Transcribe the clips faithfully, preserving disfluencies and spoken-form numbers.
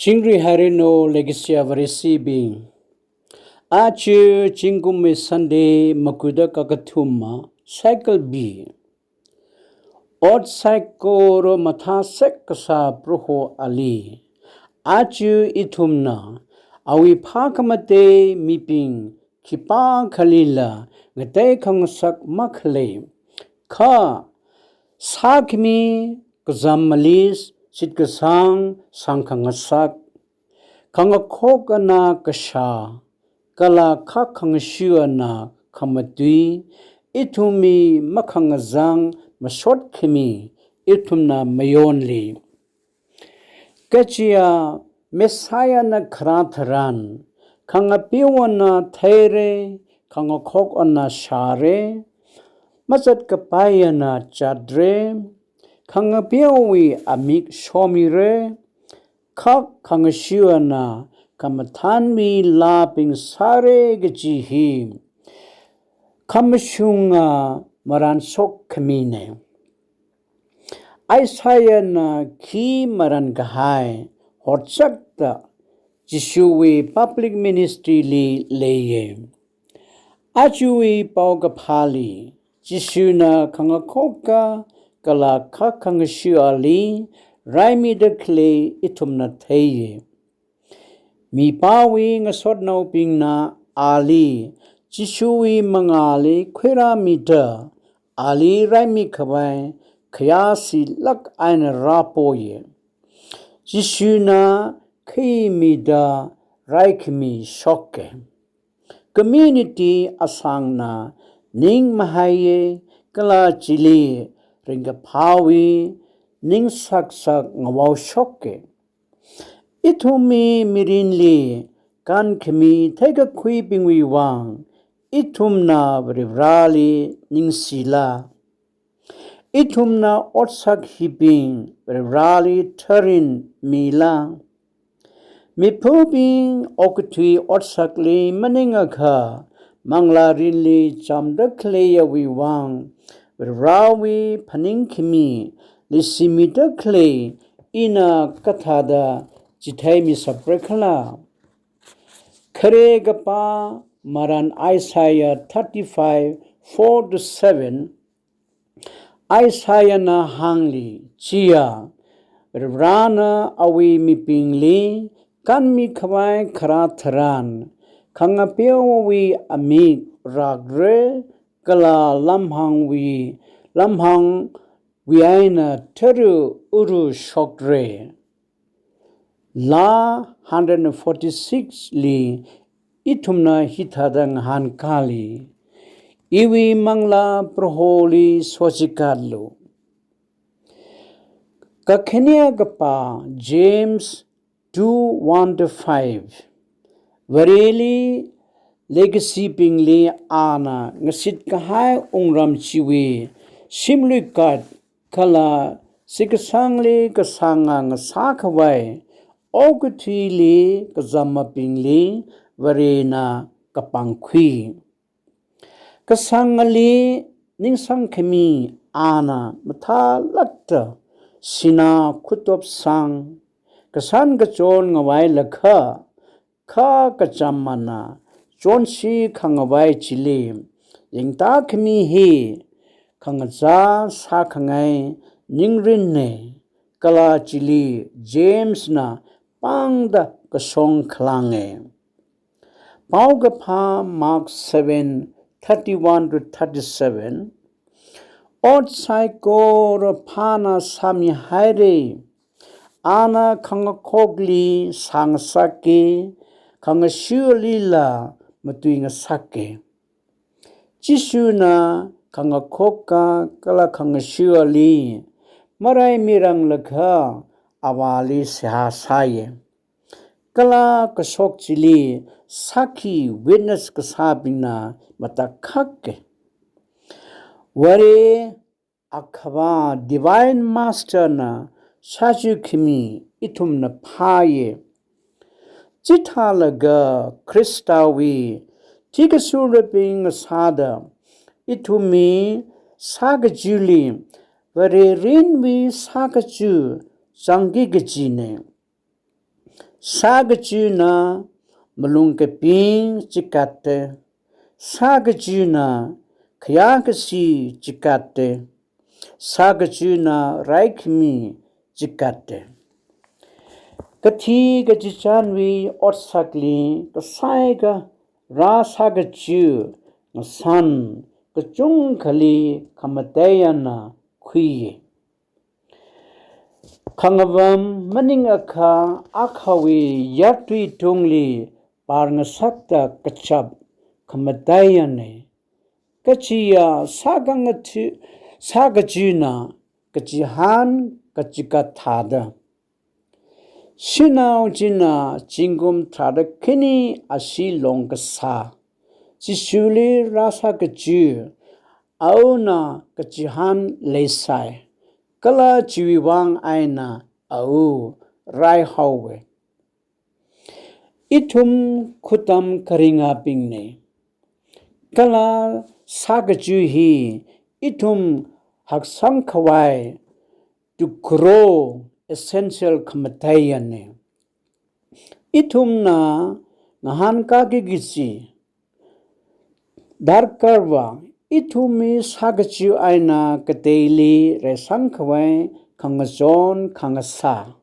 Chingri hairanu leikashiya Vareshibing. Aja zingkumwui Sunday makuda kakathuma, cycle B. Ot saikora mathāsek kasā Proho ali, aja ithumna awui phākhamatei mibing khipākhalila ngatei khangasak makhalei. Kha sākhami kazam malis, shitkasang sangkhangasak, khangakhok eina kashā, kala khak khangashu eina khamatui, ithumwui makhangazang mashot khami ithumna mayonli. Kajiya Messiah na kharā tharan, khangapeo eina theira, khangakhok eina shāra, mazatkapai eina zatra, khangapeowui amik shomira, khak khangashu eina khamathānwui laabing sāra kaji hi khamashunga maranshok khamina. Isaiah na khi maran kahai hotsakta Jishuwui public ministry li leiya. Ajawui paokaphāli, Jishuna khangakhoka kala khak khangashu ali raimida khalei ithumna theiya. Mipāwui ngasotnaobingna ali Jishuwui mangāli khuirāmida, ali raimi khavai khayāshilāk eina rāpoya. Jishuna khaimida raikhami shoka. Community asangna ning mahaiya kala chili ringkaphāwui ning saksak ngavao shoka. Ithumwui mirinli kānkhami theikakhuibingwui vang ithumna Varivarali ningshila. Ithumna otsak hibing Varivarali tharin mila. Miphubing okathui otsakli maningakha, manglārinli chamda khaleiwui vang, Varivarawui phaningkhami leishimida khalei ina kathāda chitheimi sapra khala. Khare kapā maran Isaiah thirty-five, four to seven, Isaiah na hāngli, chiya, Varivarana awui mibingli kānmi khavai kharā tharan, khangapeowui amik rākra, kala lamhāngwui, lamhāngwui eina tharu uru shokra. Laa hundred and forty-six li ithumna hithāda ngahānkāli, iwui manglā Proholi sochikatlu. Kakhane kapā James two, one to five. Vareli leikashibingli ana ngashit kahai wungram chiwui shimluikat kala shitkasangli kasānga ngasā khavai okathuili kazamabingli Varena kapangkhui. Kasāngali ningsang khami ana mathālākta sinā khuitop sāng, kasān kachon ngavailakha, kha kachamana chonshi khangavai chili yangtākhami hi khangachā sākhangai ningrinna, kala chili James na pāngda kashong khalanga. Paokaphā Mark seven, thirty-one to thirty-seven. Ot saikora phāna sāmihaira. Ana khangakhokli sāngasaka, khangashualila matuingasaka. Jishuna khangakhoka kala khangashuali maraimirang lakha Avāli seihā sāya. Kala kashok chili sākhi witness kasābingna matakhaka. Vare Akhava Divine Master na shāchukkhami ithumna phāya. Chithālaga Khristawui thikashurabing sāda ithumwui sākachili Varewui sākachu zangki kajina. Sākachina malung kaping chikatta. Sākachina khayākashi chikatta. Sākachina raikhami chikatta. Kathi kachichanwui otsakli kasāika rā sākachi ngashan kachungkhali khamataiya eina khuiya. Khangapam maningakha akhawui yartui tungli pārngasakta kachap khamataiyana. Kachiya sākhangatha, sākachina kachihān kachikat thāda. Shanao china zingkum tharāda khani ashee long kasā. Jishuli rā sākachi, aona kachihān leisai. Kala chiwui vang eina ao raihaowa. Ithum khutam kharingabingna. Kala sākachi hi ithum haksang khavai tukro essential khamataiyana. Ithumna ngahānkaki kachi darkarva ithumwui sākachi eina kateili reisang khavai khangachon khangasā.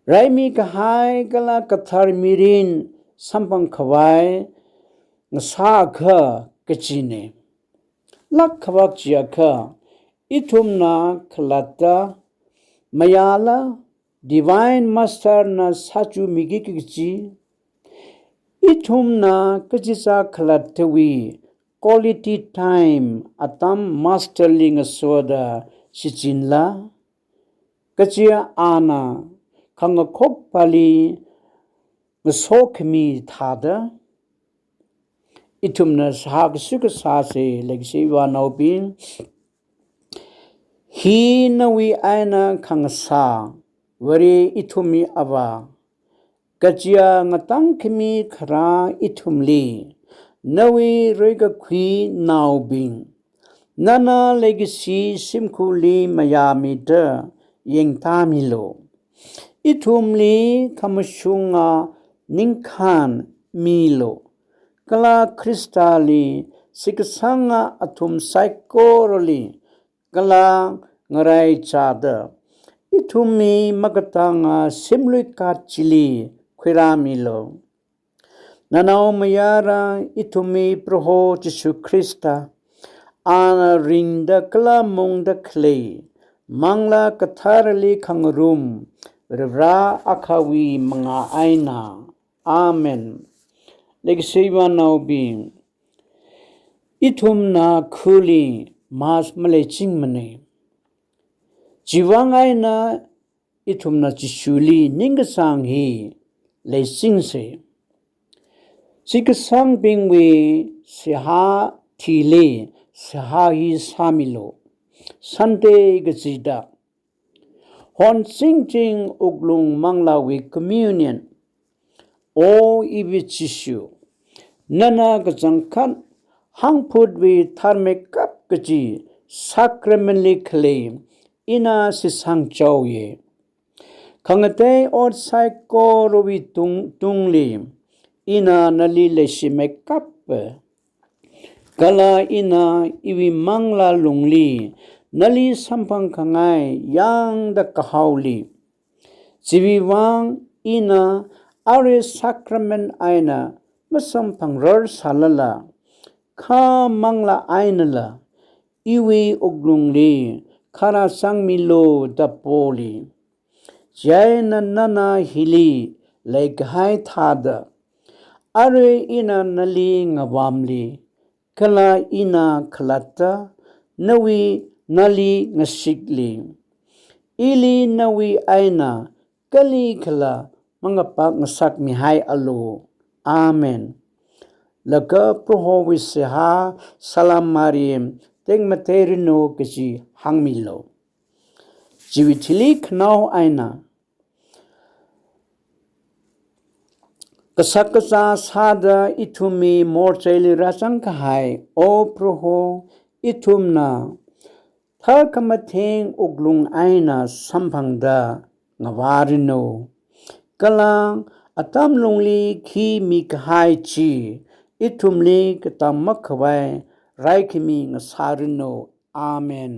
Raimi kahai kala kathar mirin samphang khavai ngasākha kachina. Lāk khavak chiakha ithumna khalatta mayāla Divine Master na sāchumiki kachi. Ithumna kachichā khalattawui quality time atam Master li ngasoda shichinla. Kachi ana khangakhok pali ngasokhami thāda. Ithumna sākasui kasāsa leikashi ivānaobing. Hi nawui eina khangasā, Vare ithumwui Avā. Kachiya ngatangkhami kharā ithumli, nawui ruikakhui naobing. Nana leikashi shimkhurli mayāmida yangtāmilu. Ithumli khamashunga ningkhān milu. Kala Khristali shitkasanga athum saikorali kala ngaraichāda, ithumwui makatanga shimluikat chili khuirāmilu. Nanaomayara ithumwui Proho Jishu Khrista, ana ringda kala mungda khalei, Manglā Katharali khangarum, Varivara Akhawui mangā eina. Amen. Leikashi ivānaobing, ithumna khuli Mass maleichingmana. Chiwui vang eina ithumna Jishuli ningkachāng hi leichingsa. Shitkasangbingwui seihā thili seihā hi sāmilu. Sunday kachida honchingching wuklung manglāwui communion. O iwui Jishu, nana kachangkhat hāngphutwui tharmeikap kaji sacrament li khalei ina shitsangchaoya. Khangatei ot saikorawui tung, tungli ina nali leishimeikap. Kala ina iwui manglā lungli nali samphang khangai yangda kahaoli. Chiwui vang ina arui sacrament eina masamphangrar sālala, kha manglā einala iwui wuklungli kharā sangmilu da poli. Chieina nana hili leikahai thāda, arui ina nali ngavamli, kala ina khalatta nawui nali ngashikli, ili nawui eina kalikhala mangapak ngasakmihaialu. Amen. Laga Prohowui seihā, Salam Mary, tekmateiranu kaji hāngmilu. Chiwui thili khanao eina, kasak kazā sāda ithumwui morcheili rāzang kahai, O Proho, ithumna tharkhamatheng wuklung eina samphangda ngavāranu. kala atam lungli khi mikahai chi ithumli katam makhavai raikhami ngasāranu. Amen.